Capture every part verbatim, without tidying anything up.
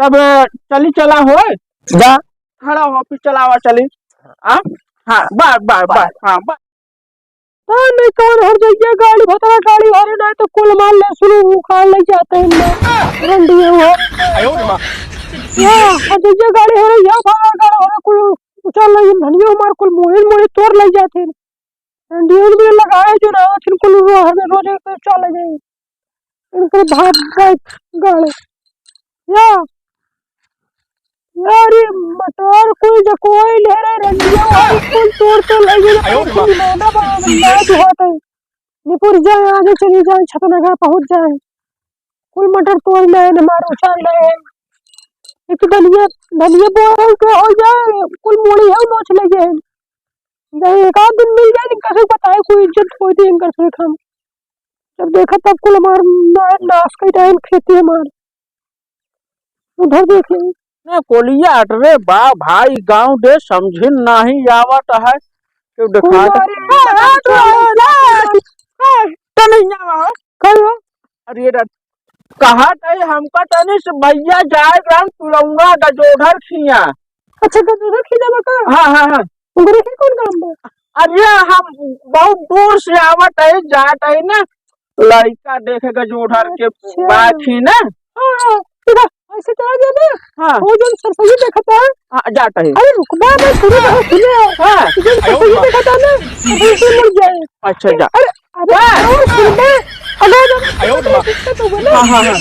तब चली चला हो। जा। खड़ा हो, फिर चलावा चली। हाँ? हाँ, बस, बस, बस, हाँ, बस। हाँ, नहीं कौन हर जइया गाड़ी भतरा गाड़ी हरे, नहीं तो कुल माल ले सुलू उखाड़ ले जाते हैं ना। रंडी है वो। आयो रे माँ। या, हर जइया गाड़ी हरे, या भरा गाड़ी हरे, कुल उछाल ले, धनिया हमार कुल मोहिल मोहिल तोड़ ले जाते हैं। रंडियन भी लगाए जो ना, फिर कुल वो हमें रोजे पे चल गए। इनके भाग गए गाड़ी। या, यार, ये मटर कोई जो कोई ले रहे रंडिया, और कुल तोड़ तो लगे, आयो रे माँ। कुल मैदा बना, मैदा जो होता है। निपुर जाए, आगे चली जाए, छतनगा पहुँच जाए। कुल मटर तोड़ ले, हमार उछाल ले। एक धनिया, धनिया बोल के हो जाए, कुल मोड़ी है, नोच ले जाए। नहीं, एक आध दिन मिल जाए, इनका से बताए, कोई इज्जत कोई दे, इनका से हम। जब देखा, तब कुल हमार ना-, नाश कर जाए, खेती हमार। उधर देख ले। ना, कोलिया अटरे बा भाई, गाँव दे समझिन नाही आवत है। क्यों दिखा कुल दे? मारे, हाँ, हाँ, तो, हाँ, हाँ, हाँ, तो नहीं आवा। कहो। अरे रे, कहा तई हमका तनी से भैया जाए ग्राम तुरौना गजोधर खिया। अच्छा, गजोधर खिया बा का? हाँ, हाँ, हाँ। उनकरे के कौन काम बा? अरे हम बहुत दूर से आवत है, जात है ना, लइका देखे गजोधर के अच्छा। बात ही ना। हाँ, हाँ, ठीक है, ऐसे चला जाबे। हाँ। वो जौन सरसोई देखत है। हाँ, जात है। अरे रुकबा, मैं शुरू में सुने। हाँ। जौन सरसोई देखत है ना, सरसोई से मुड़ जाए। अच्छा, जा। अरे, अरे, हाँ। और सुनबे, अगर जब आयो रे माँ। दिक्कत होगा ना, हाँ, हाँ, हाँ।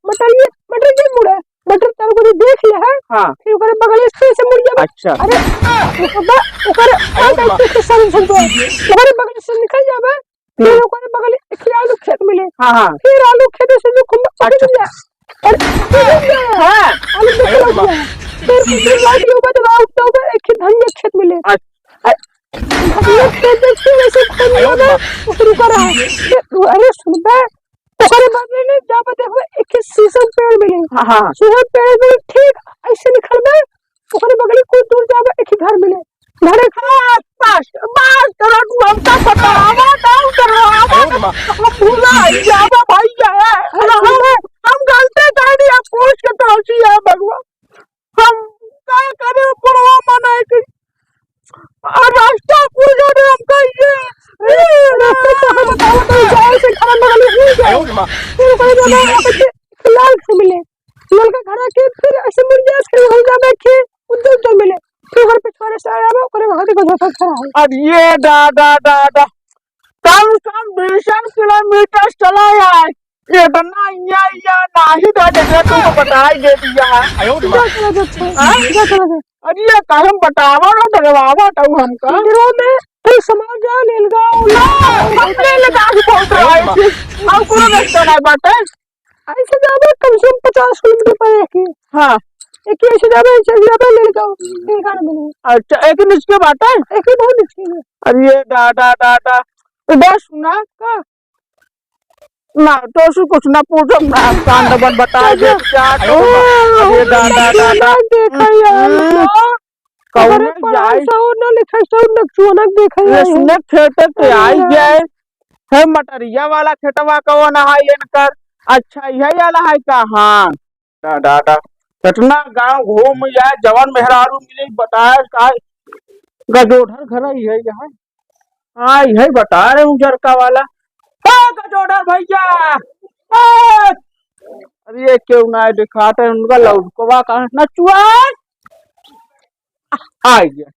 मटर ये, मटर ये मुड़े, मटर तार को देख ले है, हाँ। फिर ओकरे बगल से, से मुड़ जाबे। अच्छा। अरे, ओकरे, ओकरे, आयो रे माँ। ओकरे बगल से निकल जाबे, फिर हम्म। ओकरे बगल एक ही आलू खेत मिले। हाँ, हाँ। फिर आलू खेत से जो खुंबा, अच्छा। मिल जाए। अरे, फिर मिल जाए। हाँ। आलू खेत आयो रे माँ। मिल जाए। फिर, फिर लाइट के ऊपर जब आउट होगा, एक ही धनिया खेत मिले। अच्छा। अरे, धनिया खेत में फिर ऐसे खुंबा आयो रे माँ। उतर कर रहा है। अरे, सुनबे, ओकरे बगले में जाबे देखबे, एक ही शीशम पेड़ मिले। हाँ, हाँ। शीशम पेड़ में ठीक ऐसे निकलबे, ओकरे बगले कुछ दूर जाबे, एक ही घर मिले। घरे खा, बस, बस, करो तू हमका बतावा, ना डरावा, अरे माँ। हम भुला जाबे भैया। अरे हम, सुन। हम गलती कर दिया, पूछ के तोसी है भगवान। हम का करे, बुढ़वा मनाए के। आ, रास्ता पूछो रे, हम कहिए। ए, रास्ता तो हम बताओ, तो जाए से खाना बना ले, नहीं जाए। आयो रे माँ। फिर कोई बोला, यहाँ पे लाल से मिले। लाल का घर आके फिर ऐसे मुड़ जाए, फिर वहीं जाबे कि उधर, उधर मिले। फिर घर पे छोड़े से आया, ओकरे वहाँ के गधा खड़ा है। अब ये दा, दा, दा, दा। कम से कम बीस किलोमीटर चला आए। इतना या, या नाही डरे, तुमको बताई दे दिया है। आयो रे माँ। जा चला जा, अच्छा। हाँ? जा चला जा। अरे ये काहे हम बतावा ना, डरवावा तो हमका। डरो में, तू समाज जा, लेलगाँव, हाँ, हम लेलगाँव भी पहुँच रहा है। और कोनो रास्ता नहीं बाटे। ऐसे जाबे कम से कम पचास किलोमीटर पर एक ही। हाँ। एक ही ऐसे जाबे, ऐसे जाबे, लेलगाँव, लेलगाँव में नहीं। अच्छा, एक ही निचके बाटे? एक ही बहुत निचके में। अरे ये दा, दा, दा, दा। तो बस सुना। का? ना, तो से कुछ ना पूछब, ना हम कांड बन बताए दे, क्या तो? अरे दादा, दादा। देखा यार, हम्म। ना। कौन अरे पढ़ाई जाई? सहूर ना, लिखाई सहूर ना, चुअनक देखा यार। इसने खेते के आई अरे। जाए। है मटरिया वाला खेतवा कौन है इनकर? अच्छा, यही वाला है का? हाँ। दादा, दादा। कितना गांव घूम जाए, जवन मेहरारू मिले, बताए का गजोधर घर ही है यहाँ। हाँ, यही बता रहे हूँ, जरका वाला। ओ, गजोधर भैया! ओ! अरे, ये क्यों ना दिखाते हैं उनका लौटकवा का? नचुआ! आ गया।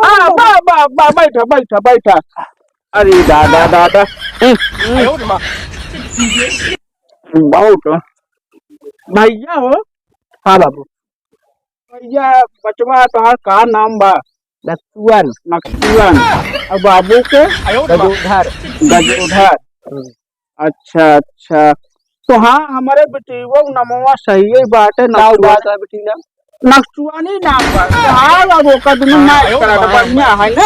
आ, बा, बा, बा, बैठा, बैठा, बैठा। अरे, दादा, दादा। हम्म, हम्म। बहुत। भैया हो? हाँ, बाबू। भैया, बचवा, तोहार का नाम बा? नक्सुअन। नक्सुअन। और बाबू के? गजोधर। गजोधर। हम्म। अच्छा, अच्छा। तो हाँ, हमारे बेटीवो नमवा सही बाटे, का नक्सुअन। बात है बेटी ना? नक्सुअन ही नाम बा। तो हाँ, अब ओकर दुनू हाँ, match करत, बढ़िया है ना?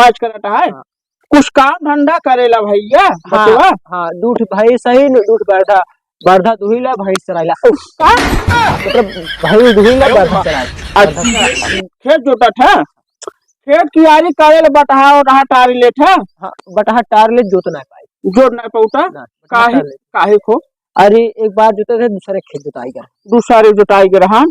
Match करत है। हाँ। कुछ काम धंधा करेला भैया, हाँ, बचवा? हाँ, दूध भैंस है न, दूध बरधा, बरधा दुहिला, भैंस चराइला। उफ, का? मतलब, भैंस दुहिला, बरधा चराइला। अच्छा, खेत जोतत है? खेत कियारी करेला, बटहा और रहा टारी लेत है? हाँ, बटहा टार ले जोत ना पाई। जोत ना पौता? ना, बटहा काहे, टार ले। काहे को? अरे, एक बार जोते रहे, दूसरे खेत जोताई कर। दूसरे जोताई कर, हाँ।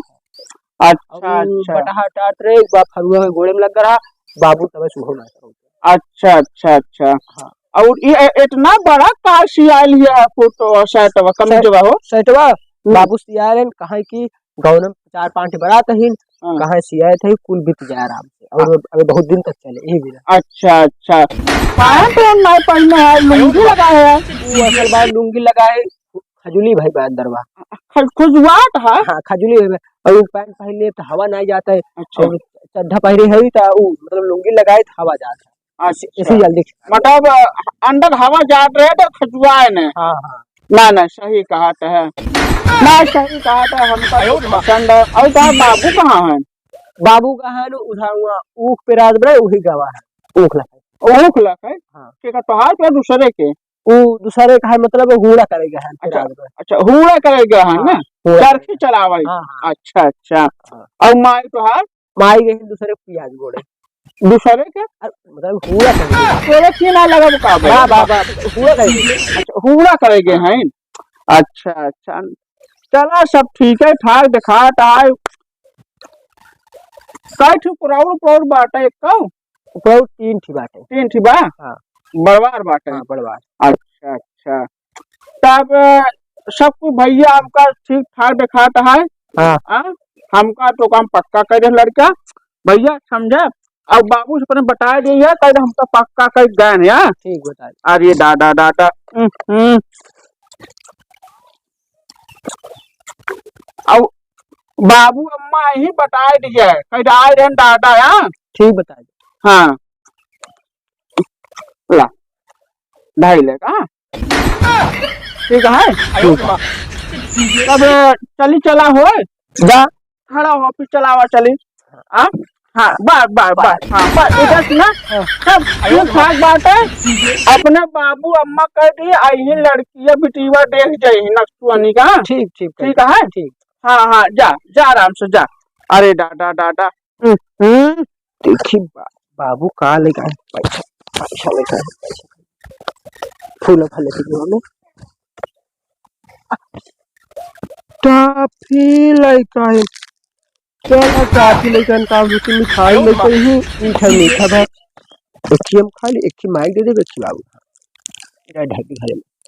अच्छा, और अच्छा। बटहा टाट रहे, एक बार फरुआ के गोड़े में लग रहा, बाबू तबे सुहो ना करो। अच्छा, अच्छा, अच्छा। हाँ। और ये ए-, इतना बड़ा का सियाइल है फोटो, शर्टवा, कमीजवा हो? शर्टवा, हम्म। बाबू सियाइल हैं, कहाँ कि गौनम चार पाँच बरात ही, हाँ। कहाँ सियाए थे, कुल बीत जाए आराम से। और हाँ। अभी बहुत दिन तक चले, यही बिना। अच्छा, अच्छा। पैंट हम नहीं पहने हैं, लुंगी लगा है। वो असल बात लुंगी लगा है, खजुली भाई बा अंदर बा। खज-, खजुआत है? हाँ, खजुली भाई बा। और वो पैंट पहन लिए तो हवा नहीं जाता है। अच्छा। और चड्ढा पहने है तो वो, मतलब, लुंगी लगाए तो हवा जाता है। अच्छा। इसी जल्दी। मतलब, अंदर हवा जात रहे तो खजुआए ने। हाँ, हाँ। ना, ना, सही कहत है। ना, सही कहत है, हमका तो पसंद है। और तोहार बाबू कहाँ हैं? बाबू कहाँ हैं? उधा हुआ ऊख पे रात भर वही गवा है। ऊख लगा है। ऊख लगा है? हाँ। के का तोहार के दूसरे के? वो दूसरे का है, मतलब, हूड़ा करेगा है अच्छा, रात भर। अच्छा, हूड़ा करेगा है हाँ, ना? हूड़ा चरखी करेगा। चलावे। हाँ, हाँ। अच्छा, अच्छा। हाँ। और माई तोहार? माई गई दूसरे पियाज गोड़े। दूसरे के? अरे, मतलब, हूड़ा करेगा। तोरे की ना लगब का बा, बा, बा, हूड़ा करेगा। अच्छा, हूड़ा करेगा हाँ। हैं। अच्छा, अच्छा। चला, सब ठीक है, ठाक दिखात आए। कै ठो पुरौर, पुरौर बाटे, एक कौ? पुरौर तीन ठी बाटे। तीन ठी बा? हाँ। बड़वार बाटे? हाँ, बड़वार। अच्छा, अच्छा। तब सब कुछ भैया हमका ठीक ठाक दिखात है। हाँ। हाँ? हमका तो काम पक्का करे लड़का। भैया, समझे? अब बाबू से अपने बताए दिए है, कल हमका पक्का कर गए हैं, हाँ? ठीक, बताए। अरे दादा, दादा। हम्म, हम्म। अब बाबू अम्मा ही बताए दिए है, कल आए रहे दादा, हाँ? ठीक, बताए। हाँ। ला, ढाई ले, हाँ? ठीक है? ठीक है। तब चली चला हो, जा, खड़ा हो, फिर चलावा चली। हाँ? हाँ, बस, बस, बस, हाँ, बस, इधर से ना, हाँ। सब ठीक ठाक बात है। अपने बाबू अम्मा कह दी, आई ही लड़किया बिटिया देख जाई ही नक्सुआनी का। ठीक, ठीक, ठीक है? ठीक। हाँ, हाँ, जा, जा आराम से जा। अरे दादा, दादा, हम्म, हम्म। देखी बा-, बाबू का लेके आए? पैसा, पैसा लेके आए, पैसा। फूल फल लेके आए। टाफी लेके आए। चला, टाफी लेके आए, का बोलते, मिठाई लेके आई हूँ, मीठा, मीठा बा। एक ही हम खा ले, एक ही माई दे दे, एक ही बाबू। जा ढाई घरे में।